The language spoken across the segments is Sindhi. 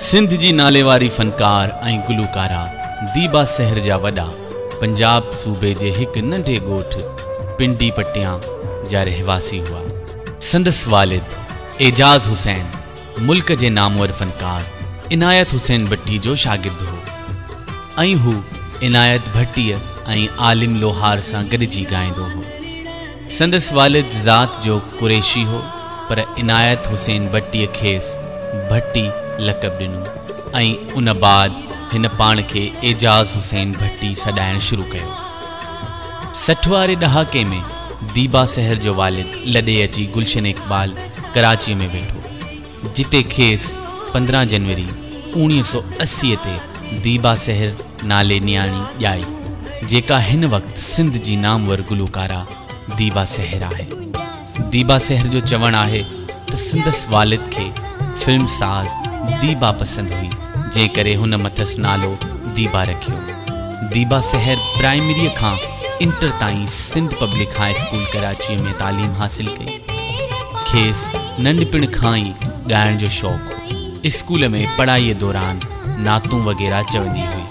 سنڌ جي ناليواري فنڪار ۽ گلوڪارا ديبا سحر جا وڏا پنجاب صوبي جي هڪ ننڍي ڳوٺ پنڊي پٽيان جا رهواسي هئا. سندس والد اعجاز حسين ملڪ جي نامور فنڪار عنايت حسين ڀٽي جو شاگرد هو ۽ هو عنايت ڀٽيء ۽ عالم لوهار سان گڏجي ڳائيندو هو. سندس والد ذات جو قريشي هو پر عنايت حسين ڀٽيء کيس ڀٽي لقب ڏنو ۽ ان بعد هن پاڻ کي اعجاز حسين ڀٽي سڏائڻ شروع ڪيو. 60 واري ڏهاڪي ۾ ديبا سحر جو والد لڏي اچي گلشن اقبال ڪراچيء ۾ ويٺو، جتي کيس 15 جنوري 1980 تي ديبا سحر نالي نياڻي ڄائي، جيڪا هن وقت سنڌ جي نامور گلوڪارا ديبا سحر آهي. ديبا سحر جو چوڻ آهي ته سندس والد کي فلم ساز ديبا پسند هئي، جنهن ڪري هن مٿس نالو ديبا رکيو. ديبا سحر پرائمريء کان انٽر تائين سنڌ پبلڪ هاء اسڪول ڪراچيء ۾ تعليم حاصل ڪئي. کيس ننڍپڻ کان ئي ڳائڻ جو شوق هو. اسڪول ۾ پڙهائيء دوران نعتون وغيره چوندي هئي.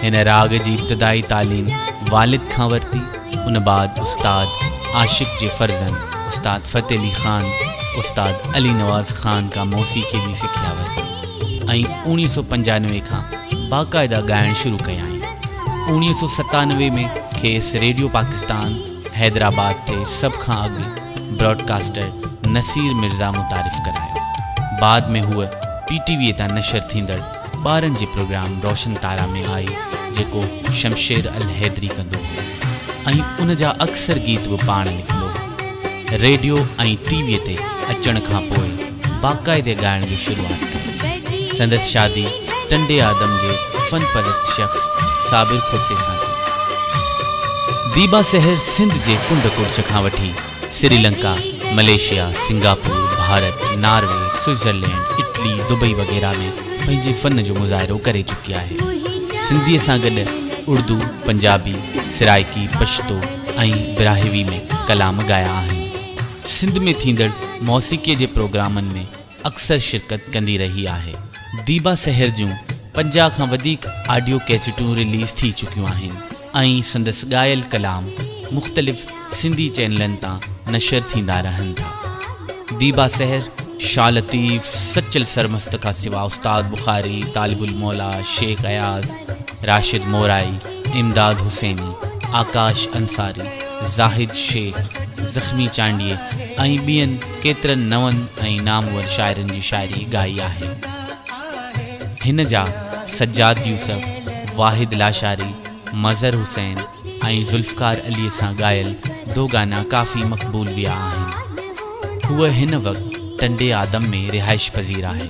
هن راڳ جي ابتدائي تعليم والد کان ورتي. ان بعد استاد عاشق جي فرزند استاد فتح علي خان، استاد علي نواز خان کان موسيقيء جي سکيا ورتي ۽ 1995 کان باقاعده ڳائڻ شروع ڪيائين. 1997 ۾ کيس ريڊيو پاڪستان حيدرآباد تي سڀ کان اڳ براڊڪاسٽر نصير مرزا متعارف ڪرايو. بعد ۾ هوء پي ٽي ويء تان نشر ٿيندڙ ٻارن جي پروگرام روشن تارا ۾ آئي، جيڪو شمشير الحيدري ڪندو هو ۽ ان جا اڪثر گيت به پاڻ لکندو هو. ريڊيو ۽ ٽي ويء تي اچڻ کان پوء باقاعدي ڳائڻ جي شروعات ڪئي. سندس شادي ٽنڊي آدم جي فن پرست شخص صابر کوسي سان ٿي. ديبا سحر سنڌ جي ڪنڊ ڪڙڇ کان وٺي Sri Lanka, Malaysia, Singapore, Bharat, Norway, Switzerland, Italy, Dubai وغيره ۾ پنهنجي فن جو مظاهرو ڪري چڪي آهي. سنڌيء سان گڏ اردو، پنجابي، سرائيڪي، پشتو ۽ براهوي ۾ ڪلام ڳايا آهن. سنڌ ۾ ٿيندڙ موسيقيء جي پروگرامن ۾ اڪثر شرڪت ڪندي رهي آهي. ديبا سحر جون 50 کان وڌيڪ آڊيو ڪيسٽون رليز ٿي چڪيون آهن ۽ سندس ڳايل ڪلام مختلف سنڌي چينلن تان نشر ٿيندا رهن ٿا. ديبا سحر، شاهه لطيف، سچل سرمست کان سوا استاد بخاري، طالب الموليٰ، شيخ اياز، راشد مورائي، امداد حسيني، آڪاش انصاري، زاهد شيخ، زخمي چانڊيي ۽ ٻين ڪيترن نون ۽ نامور شاعرن جي شاعري ڳائي آهي. هن جا سجاد يوسف، واحد لاشاري، مظهر حسين ۽ ذوالفقار عليء سان ڳايل دوگانا ڪافي مقبول ويا آهن. هوء هن وقت ٽنڊي آدم ۾ رهائش پذير آهي.